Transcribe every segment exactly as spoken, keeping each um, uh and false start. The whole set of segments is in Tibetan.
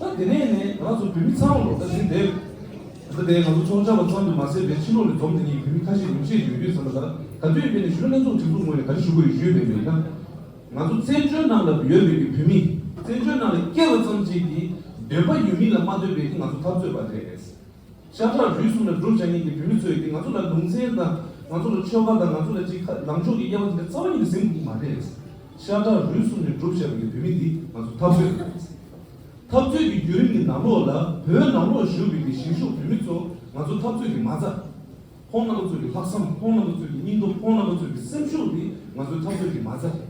ད་དེ་ནས་ནས་ང་ཚོ་བོད་མི་ཚང་མ་ལོ་ད་དེ་འདེབས། ད་ལྟའི་ང་ཚོ་ཚོགས་བཅར་བ་ཙམ་དུ་མ་ཟད་པའི་ཕྱི་ལོགས་ནས་འཛོམས་དེ་ཉིད་བོད་མི་ཁ་ཤས་ཉུང་ཤས་ཡོད་དུས་ཙམ་པ་ད་ག་དུས་ཡིན་པའི་ནས་གཞོན་ནུ་ལྷན་ཚོགས་སྒྲིག་འཛུགས་ངོས་ནས་ག་རེ་ཞུ་དགོས་ཡོད་ཞུས་པའི་མེད་ན། ང་ཚོ་བཙན་བྱོལ་ནང་ལ་ཡོད་པའི་གི་བོད་མི། བཙན་བྱོལ་ནང་ལ་སྐྱེས་པ་ཙམ་གཅིག་གིས་འདོད་པ་ཡོད་མིན་ལ་མ་ལྟོས་པའི་གི་ང་ཚོ་འཐབ་རྩོད་པ་རེད། ཤ་ཁྲག་རུས་གསུམ་ལ་སྒྲུབ་བྱ་མཁན་གྱི་བོད་མི་ཚོས་ཀྱི་ང་ཚོ་ལ་ལུང་ཚན་དང་ང་ཚོ་ལ་ཆོལ་ཁ་དང་ང་ཚོ་ལ་ཅིག་ཁ་ལངས་ཕྱོགས་ཀྱི་དབྱེ་བ་འདི་རྩ་བ་ཉིད་ནས་ཟིན་གྱི་མ་རེད། ཤ་ཁྲག་རུས་གསུམ་ནས་གྲུབ་བཞག་པའི་བོད་མི་འདི་ང་ཚོ་འཐབ་རྩོད་ཀྱི་རེད། འཐབ་རྩོད་ཀྱི་བརྒྱུད་རིམ་གྱི་ནང་ལོགས་ལ་བོད་ནང་ལོགས་བཞུགས་པའི་གི་གཞིས་བཞུགས་བོད་མི་ཚོ་ང་ཚོ་འཐབ་རྩོད་ཀྱི་མ་རྩ། ཁོང་རྣམ་པ་ཚོ་གི་ལྷག་བསམ། ཁོང་རྣམ་པ་ཚོ་གི་སྙིང་སྟོབས། ཁོང་རྣམ་པ་ཚོ་གི་སེམས་ཤུགས་འདི་ང་ཚོའི་འཐབ་རྩོད་ཀྱི་མ་རྩ་རེད།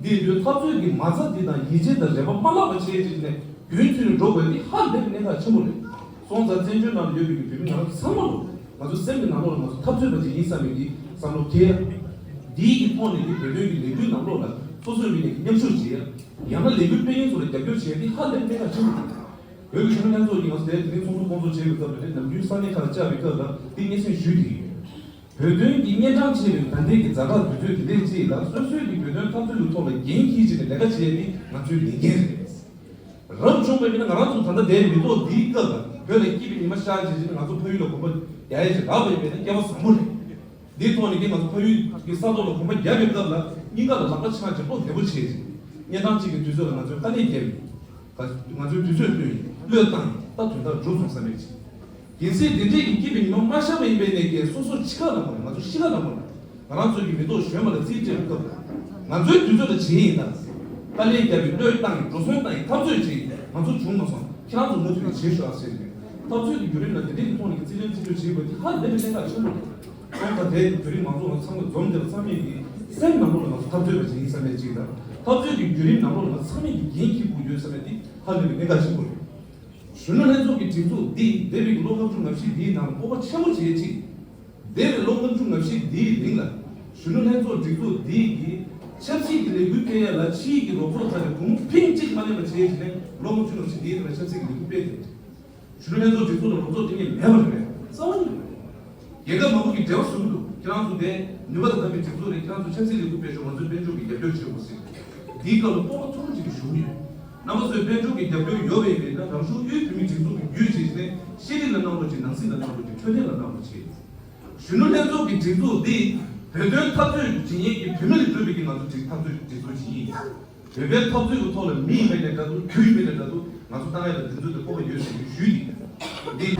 འདི་ཡིན་དུས་འཐབ་རྩོད་ཀྱི་མ་རྩ་འདི་དང་ཡིད་ཆེས་དང་རེ་བ་མ་བརླག་པ་བྱས་བྱས་ནས་རྒྱུན་མཐུད་ནས་འགྲོ་དགོས་འདི་ཧ་ལས་པའི་གནད་འགག་ཆེན་པོ་རེད། སོང་ཙང་བཙན་བྱོལ་ནང་ལ་ཡོད་པའི་གི་བོད་མི་ང་རང་ཚོ་ཚང་མ་ལོ་ང་ཚོ་སེམས་ཀྱི་ནང་ལོགས་ལ་ང་ཚོ་འཐབ་རྩོད་པ་ཅིག་ཡིན་བསམ་པའི་གི་བསམ་བློ་འཁྱེར། འདིའི་གི་ཐོག་ནས་གི་བོད་དོན་གྱི་ལས་འགུལ་ནང་ལོགས་ལ་སོ་སོའི་མི་ནས་གི་མཉམ་ཞུགས་བྱེད། ཡང་ན་ལས་འགུལ་སྤེལ་མཁན་ཚོ་ལ་རྒྱབ་སྐྱོར་བྱེད་འདི་ཧ་ལས་པའི་གནད་འགག་ཆེན་པོ་རེད། བོད་ཀྱི་གཞོན་ནུ་ལྷན་ཚོགས་ཀྱིས་ང་ཚོ་དེ་དེ་རིང་ཚོགས་འདུ་སྐོང་ཚོགས་བྱེད་པའི་སྐབས་ལ་དེ་ནམ་རྒྱུན་ས་གནས་ཁག་ལ་བཅར་བའི་སྐབས་ལ་དེ་སྙན་སེང་ཞུས་བསྡད་ཡོད། བོད་དོན་གྱི་གཉན་འཕྲང་ཆེ་བའི་ད་ལྟའི་གི་ཛ་དྲག་དུས་ཚོད་འདི་འདྲའི་ཅིག་ལ་སོ་སོའི་གི་བོད་དོན་འཐབ་རྩོད་ཀྱི་ཐོག་ལ་འགན་འཁྱེར་བྱས་ནས་ལས་ཀ་བྱས་ཏེ་ང་ཚོའི་ལས་འགན་རེད། རབ་བྱུང་བའི་མི་སྣ་ང་རང་ཚོ་ད་ལྟ་བསྡད་མི་ཐོག་འདིའི་སྐབས་ལ་བོད་ལ་སྐྱིད་པའི་ཉི་མ་ཤར་བྱས་ཏེ་ང་ཚོ་ཕ་ཡུལ་ལ་གོམ་པ་རྒྱག་ཡས་ཅིག་རག་པ་ཡིན་པས་ན་སྐལ་བ་བཟང་པོ་རེད། འདིའི་ཐོག་ནས་ཀྱི་ང་ཚོ་ཕ་ཡུལ་གྱི་ས་ཐོག་ལ་གོམ་པ་རྒྱག་པའི་སྐབས་ལ་སྙིང་ག་ལ་ལག་པ་འཆང་བྱས་བློ་བདེ་པོ་བྱས་ཅིག་གཉན་འཕྲང་གཅིག་གི་དུས་ཚོད་ལ་ང་ཚོས་དཀའ་ལས་བརྒྱབ་ཡིན། ང་ཚོས་དུས་ཚོད་བཏོན་ཡིན། བློས་བཏང་ཡིན། ད་དོན་དག་འགྲུབ་སོང་བསམ་པའི་ཅིག་གལ་སྲིད་འདི་འདྲའི་གི་སྐྱིད་པའི་ཉི་མ་མ་ཤར་བ་ཡིན་པའི་ནས་ཀྱི་སོ་སོ་འཆི་ཁ་ལ་མ་རེད། ང་ཚོ་ཤི་ཁ་ལ་མ་རེད། ང་རང་ཚོའི་གི་མེ་ཏོག་གཞོན་པ་ལ་རྩིས་སྤྲད་པའི་སྐབས་ལ་ང་ཚོའི་དུས་ཚོད་ལ་བྱེད་ཡིན་ད། དཀའ་ལས་བརྒྱབ་པའི་བློས་བཏང་ཡིན། འགྲོ་སོང་བཏང་ཡིན། འཐབ་རྩོད་བྱེད་ཡིན། ང་ཚོ་བྱུང་མ་སོང་། ཁྱེད་རང་ཚོ་མུ་མཐུད་ནས་བྱེད་ཤོག་ཨ་ཟེར་ནས་འཐབ་རྩོད་ཀྱི་བརྒྱུད་རིམ་ལ་དེ་འདྲའི་གི་ཐོག་ནས་ཀྱི་རྩིས་ལེན་རྩིས་སྤྲོད་བྱེད་དགོས་དེ་ཧ་ལས་པའི་གནད་འགག་ཆེན་པོ་རེད། སོང་ཙང་དེ་བོད་རིགས་མང་ཚོགས་ང་ཚང་མ་འཛོམས་བསྡད་པ་ཚང་མས་ཀྱི་སེམས་ནང་ལོགས་ལ་ང་ཚོ་འཐབ་རྩོད་པ་ཅིག་ཡིན་བསམ་པའི་ཅིག་དང་འཐབ་རྩོད་ཀྱི་བརྒྱུད་རིམ་ནང་ལོགས་ལ་ང་ཚང་མས་ཀྱི་འགན་འཁྱེར་དགོས་ཡོད་བསམ་པའི་དེ་ཧ་ལས་པའི་གནད་འགག་ཆེན་པོ་རེད། གཞོན་ནུ་ལྷན་ཚོགས་ཀྱི་སྒྲིག་འཛུགས་འདིས་འདས་པའི་ལོ་ལྔ་བཅུ་ང་བཞི་འདིའི་ནང་ལ་སྤོབས་པ་ཆེན་པོ་བྱེད་ཅིག་འདས་པའི་ལོ་ལྔ་བཅུ་ང་བཞི་འདིའི་རིང་ལ་གཞོན་ནུ་ལྷན་ཚོགས་སྒྲིག་འཛུགས་འདིས་ཀྱི་ ཆབ་སྲིད་ཀྱི་ལས་འགུལ་སྤེལ་ཡ་ལ་ཕྱིའི་གི་རོགས་ཚོགས་ཚ་ནས་གུང་ཕིང་གཅིག་མ་ལེན་པ་བྱས་ཡིན་ནའི་ལོ་ངོ་བཅུ་ནང་བཞིན་འདིའི་ནང་ཆབ་སྲིད་ཀྱི་ལས་འགུལ་སྤེལ་ཏེ། གཞོན་ནུ་ལྷན་ཚོགས་སྒྲིག་འཛུགས་ལ་རོགས་ཚོགས་དེ་ངས་མེད་པ་རེད། གཙོ་བོ་ནི། རྒྱལ་ཁབ་མང་པོ་གི་འབྲེལ་བ་བཟུང་འདུག་ཁྱེད་རང་ཚོ་དེ་ནུས་པ་དང་ལྡན་པའི་སྒྲིག་འཛུགས་རེད། ཁྱེད་རང་ཚོ་ཆབ་སྲིད་ལས་འགུལ་སྤེལ་ཆོག་ང་ཚོའི་དཔལ་འབྱོར་གྱི་རྒྱབ་སྐྱོར་བྱེད་དགོས་ཟེར། འདིའི་སྐབས་ལ་སྤོབས་པ་ཚོམ་ཅིག་གིས་ཞུ་གི་ཡོད། རྣམ་པ་ཚོས་དཔལ་འབྱོར་གྱི་རྒྱབ་སྐྱོར་ཡོད་པ་ཡིན་ན་རང་གཞུང་དབུས་བོད་མིའི་སྒྲིག་འཛུགས་ཀྱི་བརྒྱུད་བྱས་ནས་ཤེས་རིག་ལ་གནང་རོགས་གྱིས། ནང་སྲིད་ལ་གནང་རོགས་གྱིས། འཕྲོད་བསྟེན་ལ་གནང་རོགས་གྱིས། གཞོན་ནུ་ལྷན་ཚོགས་ཀྱི་སྒྲིག་འཛུགས་འདི་བོད་དོན་འཐབ་རྩོད་བྱེད་མཁན་གྱི་བུད་མེད་ལས་གྲུབ་པའི་གི་ང་ཚོ་སྒྲིག་འཐབ་རྩོད་སྒྲིག་འཛུགས་ཅིག་ཡིན། བོད་པའི་འཐབ་རྩོད་ཀྱི་ཐོག་ལ་མི་ཡིན་པའི་ལས་འདྲ་འདུག་རྒྱུ་ཡིན་པའི་ལས་འདྲ་འདུག་ང་ཚོ་ཏང་ཡོན་ལ་དེ་ཚོ་དེ་སྤོབས་པ་ཡོད་ཟེར་གྱི་ཞུས་ཏེ། འདི།